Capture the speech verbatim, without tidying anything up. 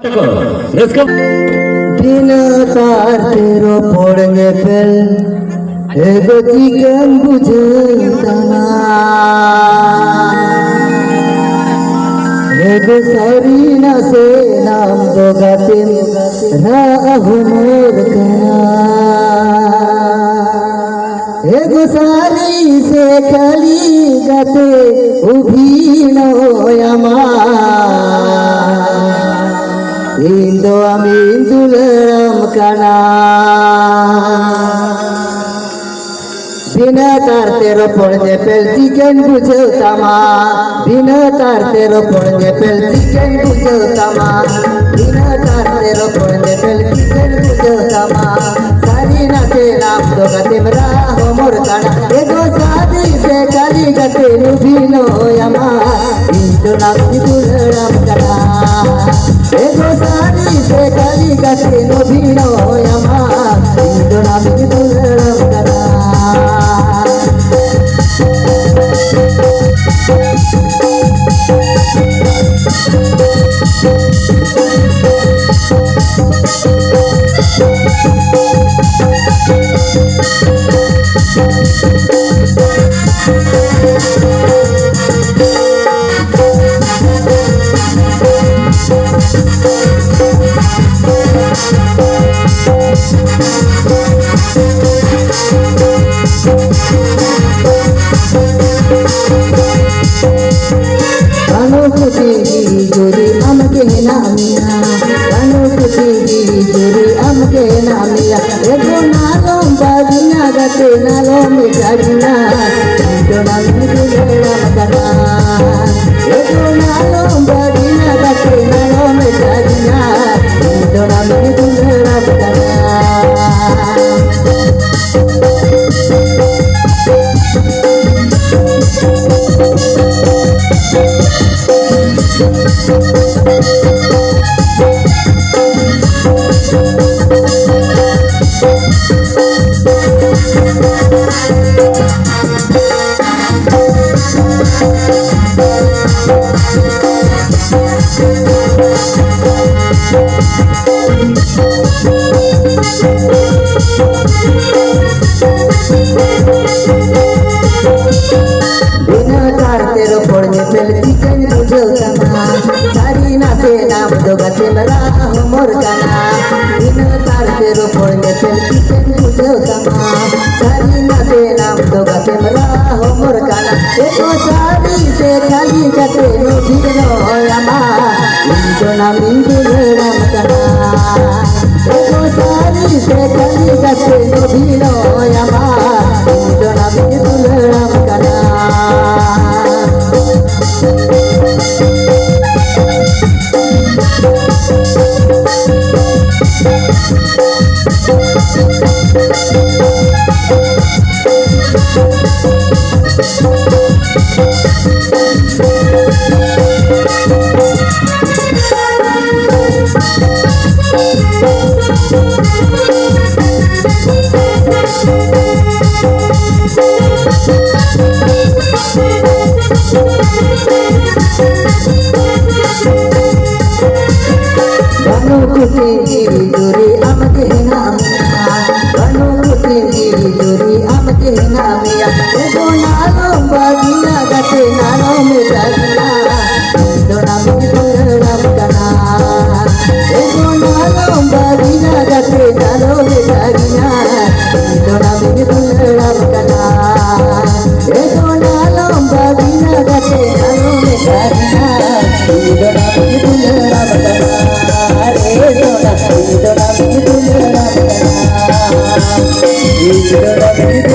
ᱛᱟᱠᱚ ᱨᱟᱹᱥᱠᱟᱹ᱾ ᱵᱤᱱᱟᱹ ᱛᱟᱨ ᱛᱮ ᱨᱚᱯᱚᱲ ᱧᱮᱯᱮᱞ, ᱮ ᱜᱚ ᱪᱤᱠᱟᱹᱢ ᱵᱩᱡᱷᱟᱹᱣ ᱛᱟᱢᱟ? ᱮ ᱜᱚ ᱥᱟᱹᱨᱤ ᱱᱟᱥᱮ ᱱᱟᱢ ᱫᱚ ᱜᱟᱛᱮᱢ ᱨᱟᱜ ᱦᱚᱢᱚᱨ ᱠᱟᱱᱟ᱾ ᱮ ᱜᱚ ᱥᱟᱹᱨᱤ ᱥᱮ ᱠᱷᱟᱹᱞᱤ ᱜᱟᱛᱮ ᱚᱵᱷᱤᱱᱚᱭ ᱟᱢᱟᱜ? ᱤᱧ ᱫᱚ ᱟᱢᱤᱧ ᱫᱩᱞᱟᱹᱲᱟᱢ ᱠᱟᱱᱟ᱾ ᱵᱤᱱᱟᱹ ᱛᱟᱨ ᱛᱮ ᱨᱚᱯᱚᱲ ᱧᱮᱯᱮᱞ ᱪᱤᱠᱟᱹᱧ ᱵᱩᱡᱷᱟᱹᱣ ᱛᱟᱢᱟ? ᱵᱤᱱᱟᱹ ᱛᱟᱨ ᱛᱮ ᱨᱚᱯᱚᱲ ᱧᱮᱯᱮᱞ ᱪᱤᱠᱟᱹᱧ ᱵᱩᱡᱷᱟᱹᱣ ᱛᱟᱢᱟ? ᱵᱤᱱᱟᱹ ᱛᱟᱨ ᱛᱮ ᱨᱚᱯᱚᱲ ᱧᱮᱯᱮᱞ ᱪᱤᱠᱟᱹᱧ ᱵᱩᱡᱷᱟᱹᱣ ᱛᱟᱢᱟ? ᱥᱟᱹᱨᱤ ᱱᱟᱥᱮ ᱱᱟᱢ ᱫᱚ ᱜᱟᱛᱮᱢ ᱨᱟᱜ ᱦᱚᱢᱚᱨ ᱠᱟᱱᱟ᱾ ᱮ ᱜᱚ ᱥᱟᱹᱨᱤ ᱥᱮ ᱠᱷᱟᱹᱞᱤ ᱜᱟᱛᱮ ᱚᱵᱷᱤᱱᱚᱭ ᱟᱢᱟᱜ? ᱤᱧ ᱫᱚ ᱱᱟᱢᱤᱧ ᱫᱩᱞᱟᱹᱲᱟᱢ ᱠᱟᱱᱟ᱾ ᱮ ᱜᱚ ᱥᱟᱹᱨᱤ ᱥᱮ ᱠᱷᱟᱹᱞᱤ ᱜᱟᱛᱮ ᱚᱵᱷᱤᱱᱚᱭ ᱟᱢᱟᱜ? ᱤᱧ ᱫᱚ ᱱᱟᱢᱤᱧ ᱫᱩᱞᱟᱹᱲᱟᱢ ᱠᱟᱱᱟ᱾ ᱵᱟᱹᱱᱩ ᱠᱩᱥᱤ ᱡᱤᱣᱤ ᱡᱩᱨᱤ ᱟᱢ ᱜᱮ ᱦᱮᱱᱟᱜ ᱢᱮᱭᱟ᱾ ᱵᱟᱹᱱᱩ ᱠᱩᱥᱤ ᱡᱤᱣᱤ ᱡᱩᱨᱤ ᱟᱢ ᱜᱮ ᱦᱮᱱᱟᱜ ᱢᱮᱭᱟ᱾ ᱮ ᱜᱚ ᱱᱟᱞᱚᱢ ᱵᱟᱹᱜᱤᱧᱟ ᱜᱟᱛᱮ, ᱱᱟᱞᱚᱢ ᱮᱴᱟᱜᱤᱧᱟ᱾ ᱤᱧ ᱫᱚ ᱱᱟᱞᱚᱢ ᱫᱩᱞᱟᱹᱲᱟᱢ ᱠᱟᱱᱟ᱾ ᱮ ᱜᱚ ᱱᱟᱞᱚᱢ ᱵᱟᱹᱜᱤᱧᱟ ᱜᱟᱛᱮ, ᱱᱟᱞᱚᱢ ᱮᱴᱟᱜᱤᱧᱟ᱾ ᱤᱧ ᱫᱚ ᱱᱟᱞᱚᱢ ᱫᱩᱞᱟᱹᱲᱟᱢ ᱠᱟᱱᱟ᱾ ᱨᱚᱯᱚᱲ ᱧᱮᱯᱮᱞ ᱪᱤᱠᱟᱹᱧ ᱵᱩᱡᱷᱟᱹᱣ ᱛᱟᱢᱟ, ᱥᱟᱹᱨᱤ ᱱᱟᱥᱮ ᱟᱢ ᱫᱚ ᱜᱟᱛᱮᱢ ᱨᱟᱜ ᱦᱚᱢᱚᱨ ᱠᱟᱱᱟ᱾ ᱤᱱᱟᱹ ᱛᱟᱨ ᱛᱮ ᱨᱚᱯᱚᱲ ᱧᱮᱯᱮᱞ ᱪᱤᱠᱟᱹᱧ ᱵᱩᱡᱷᱟᱹᱣ ᱛᱟᱢᱟ, ᱥᱟᱹᱨᱤ ᱱᱟᱥᱮ ᱟᱢ ᱫᱚ ᱜᱟᱛᱮᱢ ᱨᱟᱜ ᱦᱚᱢᱚᱨ ᱠᱟᱱᱟ᱾ ᱮ ᱠᱚ ᱥᱟᱹᱨᱤ ᱥᱮ ᱠᱷᱟᱹᱞᱤ ᱜᱟᱛᱮ ᱱᱩᱵᱷᱤ ᱱᱚᱭᱟᱢᱟ, ᱤᱧ ᱫᱚ ᱱᱟᱢᱤᱧ ᱫᱩᱞᱟᱹᱲᱟᱢ ᱠᱟᱱᱟ᱾ ᱮ ᱠᱚ ᱥᱟᱹᱨᱤ ᱥᱮ ᱠᱷᱟᱹᱞᱤ ᱜᱟᱛᱮ ᱱᱩᱵᱷᱤ ᱱᱚᱭᱟᱢᱟ, ᱤᱧ ᱫᱚ ᱱᱟᱢᱤᱧ ᱫᱩᱞᱟᱹᱲᱟᱢ ᱠᱟᱱᱟ᱾ ᱵᱟᱹᱱᱩᱜ ᱠᱚᱛᱤᱧ ᱡᱤᱣᱤ ᱡᱩᱨᱤ ᱟᱢ ᱜᱮ ᱦᱮᱱᱟᱜ ᱢᱮᱭᱟ᱾ ᱵᱟᱹᱱᱩᱜ ᱠᱚᱛᱤᱧ ᱡᱤᱣᱤ ᱡᱩᱨᱤ ᱟᱢ ᱜᱮ ᱦᱮᱱᱟᱜ ᱢᱮᱭᱟ᱾ ᱮ ᱫᱚ ᱱᱟᱞᱚᱢ ᱵᱟᱹᱜᱤᱭᱟ ᱜᱟᱛᱮ ᱱᱟᱞᱚᱢ ᱢᱮᱛᱟᱫᱤᱧᱟ᱾ ᱤᱧ ᱫᱚ ᱱᱟᱢᱤᱧ ᱫᱩᱞᱟᱹᱲᱟᱢ ᱠᱟᱱᱟ᱾ ᱮ ᱫᱚ ᱱᱟᱞᱚᱢ ᱵᱟᱹᱜᱤᱭᱟ ᱜᱟᱛᱮ ᱱᱟᱞᱚᱢ ᱢᱮᱛᱟᱫᱤᱧᱟ᱾ ᱤᱧ ᱫᱚ ᱱᱟᱢᱤᱧ ᱫᱩᱞᱟᱹᱲᱟᱢ ᱠᱟᱱᱟ᱾ ᱮ ᱫᱚ ᱱᱟᱞᱚᱢ ᱵᱟᱹᱜᱤᱭᱟ ᱜᱟᱛᱮ ᱱᱟᱞᱚᱢ ᱢᱮᱛᱟᱫᱤᱧᱟ᱾ ᱤᱧ ᱫᱚ ᱱᱟᱢᱤᱧ ᱫᱩᱞᱟᱹᱲᱟᱢ ᱠᱟᱱᱟ᱾ ᱟᱨᱮ ᱫᱚ ᱱᱟ, ᱤᱧ ᱫᱚ ᱱᱟᱢᱤᱧ ᱫᱩᱞᱟᱹᱲᱟᱢ ᱠᱟᱱᱟ᱾ ᱤᱧ ᱫᱚ ᱱᱟᱢᱤᱧ